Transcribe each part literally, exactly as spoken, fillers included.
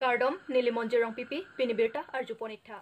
Kardom, neli Monjir Rongpipi, pini birta arjupon ik tha.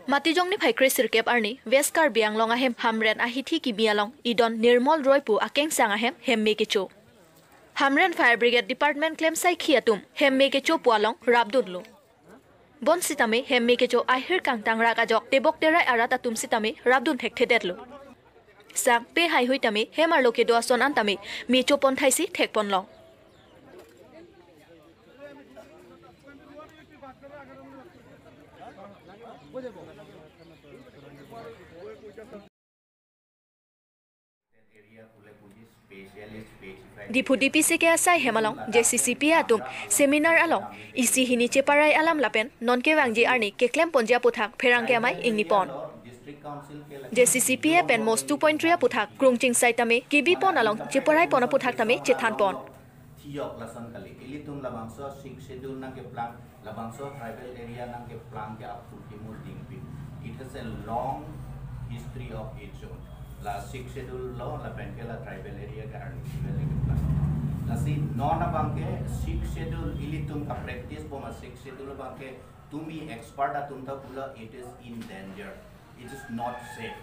Matijong niphai kre sirkep arni West Karbi Anglong ahem Hamren ahithi kimi along idon Nirmol Roy pu akengsang ahem hemme kecho. Hamren Fire Brigade Department klemsaikhi atum hemme kecho pu along rapdunlo. Bonsitame hemme kecho ahir kangtangrak ajok tebok terai arat atum sitame rapdun thekthedetlo. Sang pe haihui tame hem arlo kedo ason an tame me chopon thaisi thekponlong. Diphu D P C K asai hem along J C C P A atum seminar along isi hini cheparai alam lapen non kevangji arni keklemponji aputhak pherangke amei ingnipon. J C C P A pen mos two point three aputhak krungching sai tame kebipon along cheparai pon aputhak tame chethanpon. Thiyok lason kali. Ilitum labangso Sixth Schedule nangkeplang, labangso tribal area nangkeplang ke aphu kimu dingpi. It has a long history of its own. La Sixth Schedule lo, lapen ke la tribal area ke arni keplang. Lasi non abang ke Sixth Schedule ilitum kapractice bom a Sixth Schedule abang ke tumi expert atum ta pulo, it is in danger. It is not safe.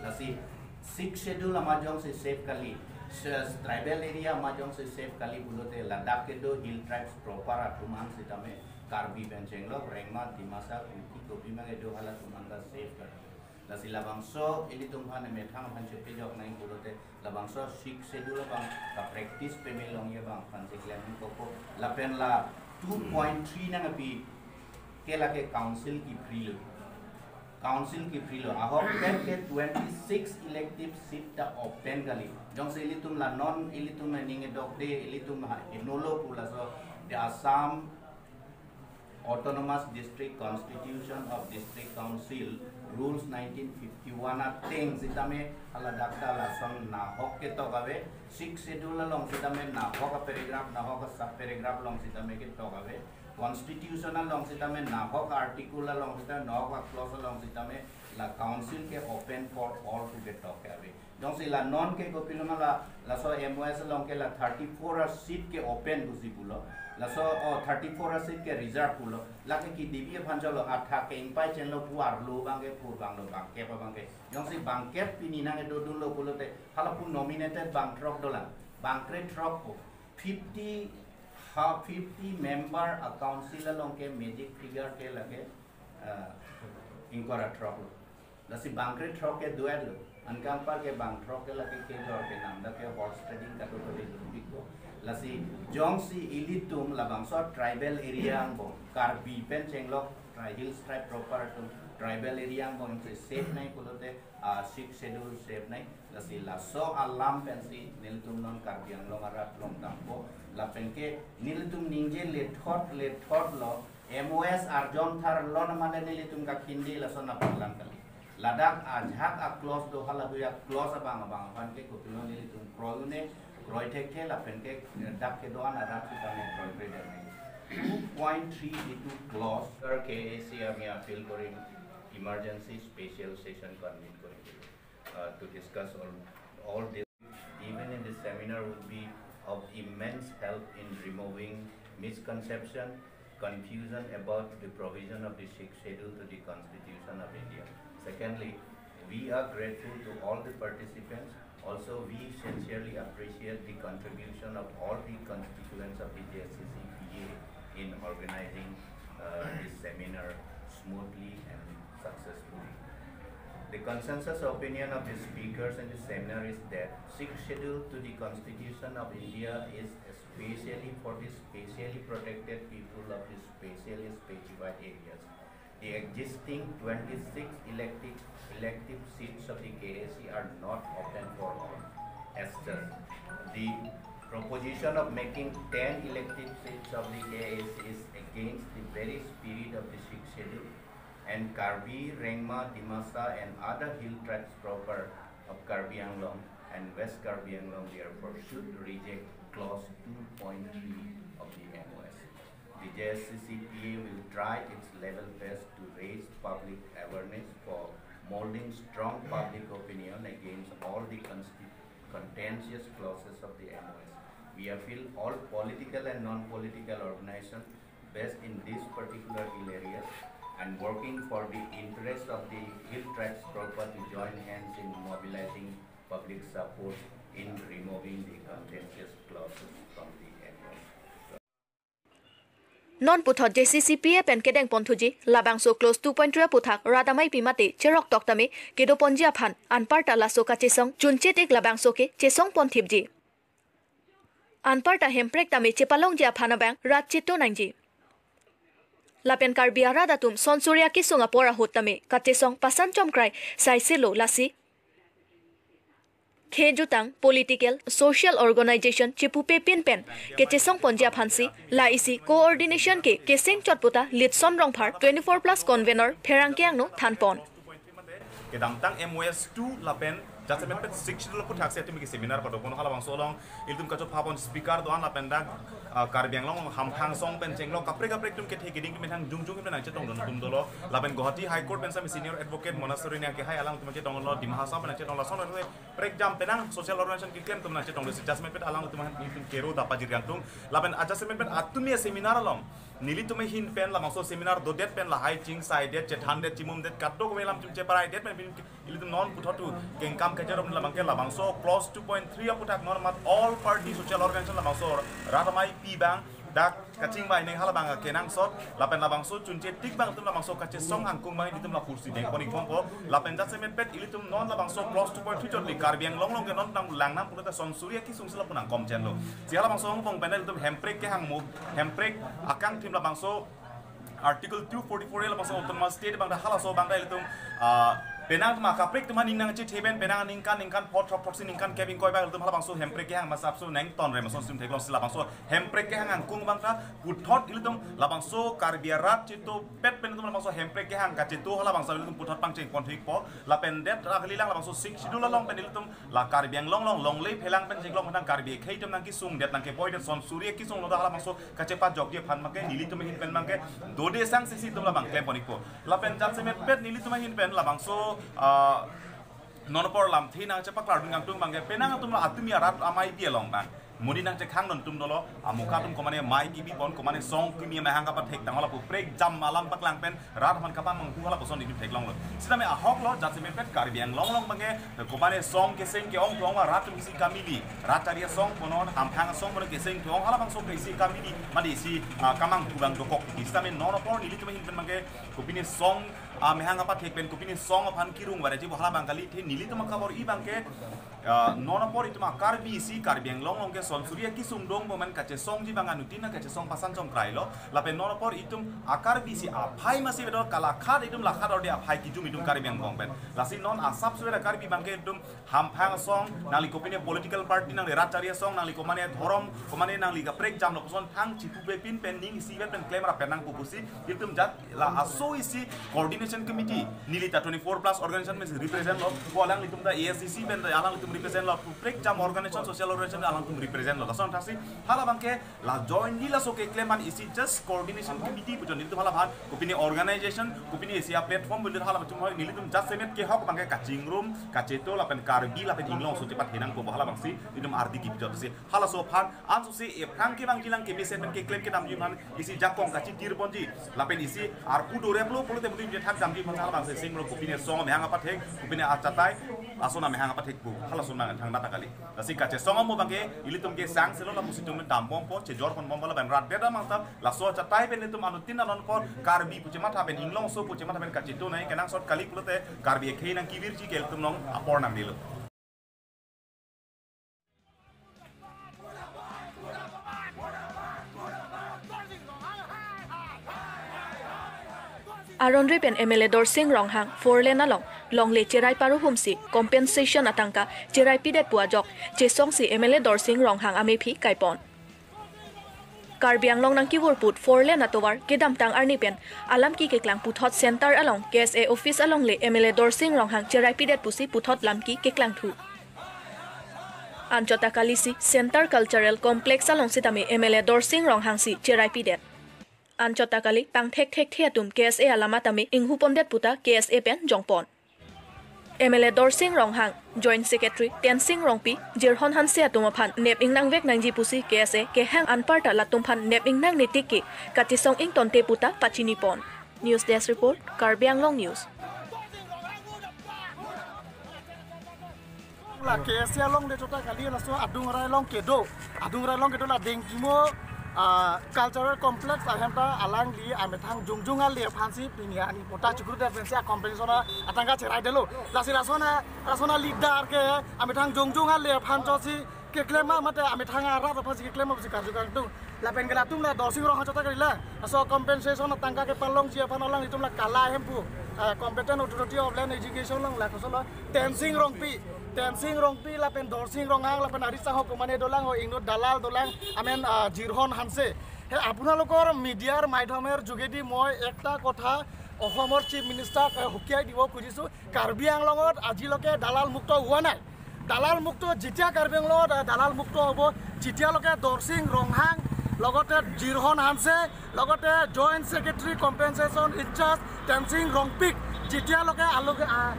Lasi Sixth Schedule amat jongsi safe kali, s-, tribal area amat jongsi safe kali pulote ladak kedo hill tribes proper atum an sitame Karbi pen chenglok Rengma, Dimasa, Kuki, Kopi mang kedo halatum an ta safe kali. Lasi labangso ilitum aphan methang aphan chepejok nang pulote labangso Sixth Schedule abang kapractice pame longji abang aphan si klem koko. Lapen la two point three nangpi ke lake council kephrilo. Council kephrilo. Ahok pen ke twenty-six elective seat ta open kali. Jongsi ilitum la non ilitum ning edok de ilitum ha inolo pu laso the Assam Autonomous District Constitution of District Council Rules nineteen fifty-one ateng sitame haladak ta lason nahok ketok ave. Sixth Schedule along sitame nahok a paragraph, nahok a sub paragraph along sitame ketok ave. Constitution along sitame nahok article along sitame nahok a clause along sitame la council ke open for all pu ketok ke ave. Jongsi la non ke kopilo ma la, laso M O S along ke la thirty-four a seat ke open pusi pulo. Laso, oh, thirty-four a seat ke reserve pulo. Lake kedovi aphan cholo, athak ke ingpai chenlo pu arlo abang ke pu abang lo bangkep abang ke. Jongsi bangkep pini nang edodunlo pulote, hala pu nominated bang throk dolang. Bang krethrok pu. Fifty, ha, fifty member a council along ke magic figure ke lake, ah, ingkoi ra throk lo. Lasi bang krethrok ke do-etlo. Anke anpar ke bang throk ke lake kejor ke namda ke horse trading kado kali dupik ko. Lasi jongsi ilitum labangso tribal area angbong, Karbi pen chenglok, tri-, hills tribe proper atum, tribal area angbong si safe nai pulote, ah, Sixth Schedule safe nai. Lasi laso alam pensi nelitum non Karbi Anglong arat longdampo. Lapen ke nelitum ningje lethot lethot lo, M O S arjon tharlo namale nelitum kakhindi laso napalang kali. Ladak ajahak a clause do halahui a clause abang abang aphan ke kopilo nelitum kroi un-e, kroi thekthe lapen ke dak kedo-an arat sitame kroi kre dam. Two point three itu clause. Sir, K A A C আমি আপিল কৰিম, emergency special session কনভেন কৰিম বুলি, uh, to discuss all, all this. Even in this seminar would be of immense help in removing misconception, confusion about the provision of the Sixth Schedule to the Constitution of India. Secondly, we are grateful to all the participants. Also, we sincerely appreciate the contribution of all the constituents of the J S C C P A in organizing, uh, this seminar smoothly and successfully. The consensus opinion of the speakers in the seminar is that Sixth Schedule to the Constitution of India is especially for the specially protected people of the specially specified areas. The existing twenty-six elective, elective seats of the K A A C are not open for all. As such, the proposition of making ten elective seats of the K A A C is against the very spirit of the Sixth Schedule, and Karbi, Rengma, Dimasa and other hill tribes proper of Karbi Anglong and West Karbi Anglong therefore should reject clause two point three of the M O S. The J S C C P A will try its level best to raise public awareness for molding strong public opinion against all the consti-, contentious clauses of the M O S. We appeal all political and non-political organizations based in this particular hill area and working for the interest of the hill tribes proper to join hands in mobilizing public support in removing the contentious clauses from the agreement. Non puthot J C C P A pen kedeng ponthuji, labangso clause two point three aputhak rat amei pi mate cherok tok tame kedo ponji aphan anparta laso kachesong chunche tik labangso ke chesong ponthipji. Anparta hemprek tame chepalongji aphan abang rat cheto nangji. Lapen Karbi arat atum son Surya kesung apor ahut tame kachesong pasan chomkrai saiselo lasi khejutang political social organization chepupe pin pen kechesong ponji aphansi la isi coordination ke keseng chot puta Litson Rongphar twenty four plus convener pherangke angno thanpon. Kedamtang M O S two lapen jasemet pet six schedule aputhak si atum ke seminar padopon halabangso along ilitum kachopha pon speaker do-an lapen dak ah, Karbi Anglong hamphang asong pen chenglok kaprek kaprek atum kethe keding atum thang jungjung atum nangchetongdun atum dolo lapen Guwahati High Court pen sami senior advocate Mona Sorini ke hai alangtum chetonglo Dima Hasao pen nangchetonglo son prekjam penang social organization keklem atum nangchetonglo si jasemet pet alangtum han ilitum kero dapa jirjang tung lapen ajasemet pet atum ya seminar along nelitum ahin pen labangso seminar dodet pen lahai chingsaidet chethandet chimumdet kadokave alam atum cheparaidet pen pin ilitum non puthot tu kengkam kejarom labang ke labangso clause two point three aputhak non mat all party social organization labangso rat amei pi abang dak kachingbai neng halabang kenangsot lapen labangso chunche tik abang atum labangso kachesong angkung abang ilitum lapusi dengpon-ik bompo lapen jasemet pet ilitum non labangso clause two point three chot li Karbi Anglong along ke non nang langnam pulote son Surya kesung si lapu nangkomchenlo si halabangso angbong pen ilitum hemprek kehang mo hemprek akangthim labangso Article two forty-four A labangso Autonomous State abang dak halaso abang dak ilitum ah, penang atum akaprek atum aning nangchethe pen penang aningkan ningkan phongo throksi ningkan kep ingkoi abang ilitum halabangso hemprek kehang masapso nangtonre mason sim theklong si labangso hemprek kehang angkung abang dak puthot ilitum labangso Karbi arat chetopet pen ilitum labangso hemprek kehang kacheto halabangso ilitum puthot pangcheng ponthikpo lapen det rak lilang labangso six schedule along pen ilitum la Karbi Anglong along longle phelang pen chenglok matang Karbi akhei atum nangkesungdet nangkepoidet son Surya kesunglo dak halabangso kachepajokji aphan abang ke nelitum ahin pen abang ke dode sangsi si itum labang klempon-ikpo lapen jasemet pet nelitum ahin pen labangso ah, non apor lamthe nangchepaklardun kangtung abang ke penang atum la atum ya rat amei pi along abang modi nangchekhangdun atum dolo amuka atum komane mei kebipon komane song kimi amahang kapathek tanglo lapu prekjam alam paklang pen rat aphan kapamanghu halapuson itum theklonglo sitame ahoklo jasemet pet Karbi Anglong along abang ke komane song keseng ke-ong thong rat atum isi kamili rat chari asong punon hamphang asong punon keseng thong halabangso ke isi kamili madi isi ah, kamanghu abang dokok sitame non apor nelitum ahin pen abang ke kopine song ah, amahang apathek pen kopine song aphan kirung vare jibo halabang kali the nelitum akabor-i abang ke ah, non apor itum a Karbi isi Karbi Anglong along ke son Surya kesung dong bo man kachesongji abang anuttin kachesong pasan chomkrailo lapen non apor itum a Karbi isi aphai masi bedor kalakhat itum lakhat orde aphai kijum itum Karbi Anglong pen lasi non asap suera Karbi abang ke itum hamphang asong nangli kopine political party nangli rat chari asong nangli komane dhorom komane nangli kaprek jam lapuson thang chipupe pin pen ning isi vet pen klemra pen nangpu pusi itum jat la aso isi coordination committee neli ta twenty four plus organization pen represent lo ko alanglitum ta A S D C pen ta alanglitum represent lo prekjam organization social organization alangtum represent lo lason thaksi halabang ke la jointly laso keklem an isi just coordination committee pu jon nelitum halabang kopine organization kopine isi a platform pu hala tum nelitum jasemet kehok abang ke kachingrum kacheto lapen Karbi lapen Inglong aso chepat henang ko halabangsi nelitum ardi kipjot si halaso aphan anso si ephrang kevang jilang kemesen pen keklem kedamji aphan isi jakong kachitir ponji lapen isi arpu doreplo pulote mudi jethak damji aphan halabangsi singlo kopine song amahang apathek kopine achatai ason amahang apathek pu halason abang thangnatta kali. Lasi kachesong amo abang ke ilitum ke sangselo lapusi itum dambompo chejorponbompo lapen rat beda mangtam laso achatai pen itum anuttin non apor Karbi pu chematha pen Inglong aso pu chematha pen kacheto nai kenangsot kali pulote Karbi akhei nangkevirji ke ilitum along apor nangdelo. Aron ri pen M L A Dorsing Ronghang four lane along longle cherai paruhumsi compensation atangka cherai pidet pu ajok chesongsi M L A Dorsing Ronghang amephi kaipon. Karbi Anglong nangkevurput four lane atovar kedamtang arni pen alam ki keklang puthot center along K S A office alongle M L A Dorsing Ronghang cherai pidet pusi puthot lam ki keklang thu. Anchot ta kalisi Center Cultural Complex along sitame M L A Dorsing Ronghang si cherai pidet. Anchot ta kali pangthek thekthe atum K S A alam atame inghu pondet puta K S A pen jongpon. M L A Dorsing Ronghang, Joint Secretary Tensing Rongpi, Jirhon Hanse atum aphan nep ingnangvek nangji pusi K S A kehang anparta latum aphan nep ingnangne tik ke kachesong ingtonte puta pachinipon. News Desk Report, Karbi Anglong News. La K S A along de chota kali laso adung arai along kedo. Adung arai along kedo la Dengkimo, ah, Cultural Complex ahem ta alangli amethang jongjong ale aphansi pini ani pota chukru defense a compensation atangka cherai delo. Lasi lason a, lason a leader ke amethang jongjong ale aphan chosi keklem ma mate amethang arat aphansi keklem ma pusi karju kangtung. Lapen ke latum la Dorsing Ronghang chota kali la. Laso compensation atangka kepalongji aphan alanglitum la kala ahem pu, ah, Competent Authority of Land Education along la koson lo Tensing Rongpi. Tensing Rongpi lapen Dorsing Ronghang lapen ari sangho pemane dolang ho ingno dalal dolang amen, ah, Jirhon Hanse. He, আপোনালোকৰ মিডিয়াৰ মাধ্যমৰ যোগেদি মই একটা কথা অসমৰ চিফ মিনিষ্টাৰক, আহ, সকীয়াই দিব খুজিছোঁ, কাৰ্বি আংলঙত আজিলৈকে দালাল মুক্ত হোৱা নাই। দালাল মুক্ত, যেতিয়া কাৰ্বি আংলঙত, আহ, দালাল মুক্ত হ'ব, তেতিয়ালৈকে দৰসিং ৰংহাং, লগতে জিৰহন হানছে, লগতে জইণ্ট ছেক্ৰেটাৰী কম্পেনচেশ্যন ইনচাৰ্জ টেনচিং ৰংপিক যেতিয়ালৈকে আলোকে, আহ,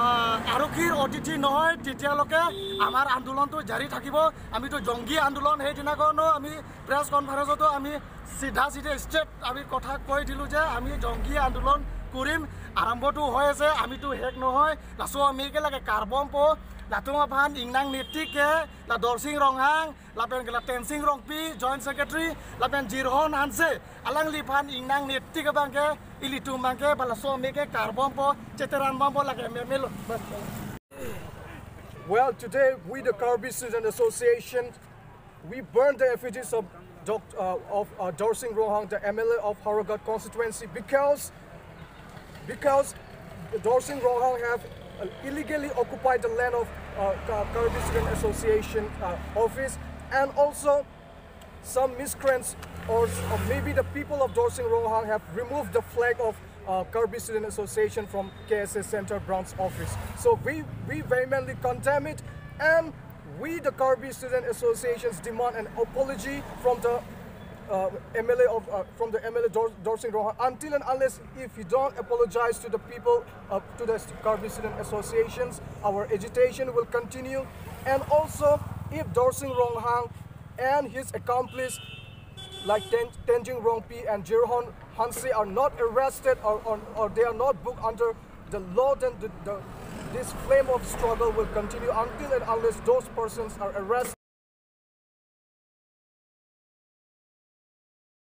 আহ, আৰক্ষীৰ অতিথি নহয়, তেতিয়ালৈকে আমাৰ আন্দোলনটো জাৰি থাকিব। আমিতো জংগী আন্দোলন, সেইদিনাখনো আমি প্ৰেছ কনফাৰেন্সতো আমি চিধা চিধা ষ্ট্ৰেট আমি কথা কৈ দিলোঁ যে আমি জংগী আন্দোলন কৰিম। আৰম্ভটো হৈ আছে, আমিতো শেষ নহয়। Laso amike lake karbompo, latum aphan ingnangne tik ke, la Dorsing Ronghang, lapen ke la Tensing Rongpi, Joint Secretary, lapen Jirhon Hanse, alangliphan ingnangne tik abangke, ilitum abangke, ba laso amike karbompo, cheteran bompo lake memelo. Well, today we, the Karbi Student Association, we burned the effigies of Doc-, uh, of, uh, Dorsing Ronghang, the M L A of Howraghat constituency, because, because Dorsing Ronghang have, uh, illegally occupied the land of, uh, Ka-, Karbi Student Association, uh, office, and also some miscreants or, or maybe the people of Dorsing Ronghang have removed the flag of, uh, Karbi Student Association from K S A Center Branch office. So we, we vehemently condemn it, and we, the Karbi Student Associations, demand an apology from the, uh, M L A of, uh, from the M L A Dor-, Dorsing Ronghang. Until and unless if you don't apologize to the people, uh, to the Karbi Student Associations, our agitation will continue. And also, if Dorsing Ronghang and his accomplice like Ten-, Tensing Rongpi and Jirhon Hanse are not arrested or, or, or they are not booked under the law, then the, the, this flame of struggle will continue until and unless those persons are arrested.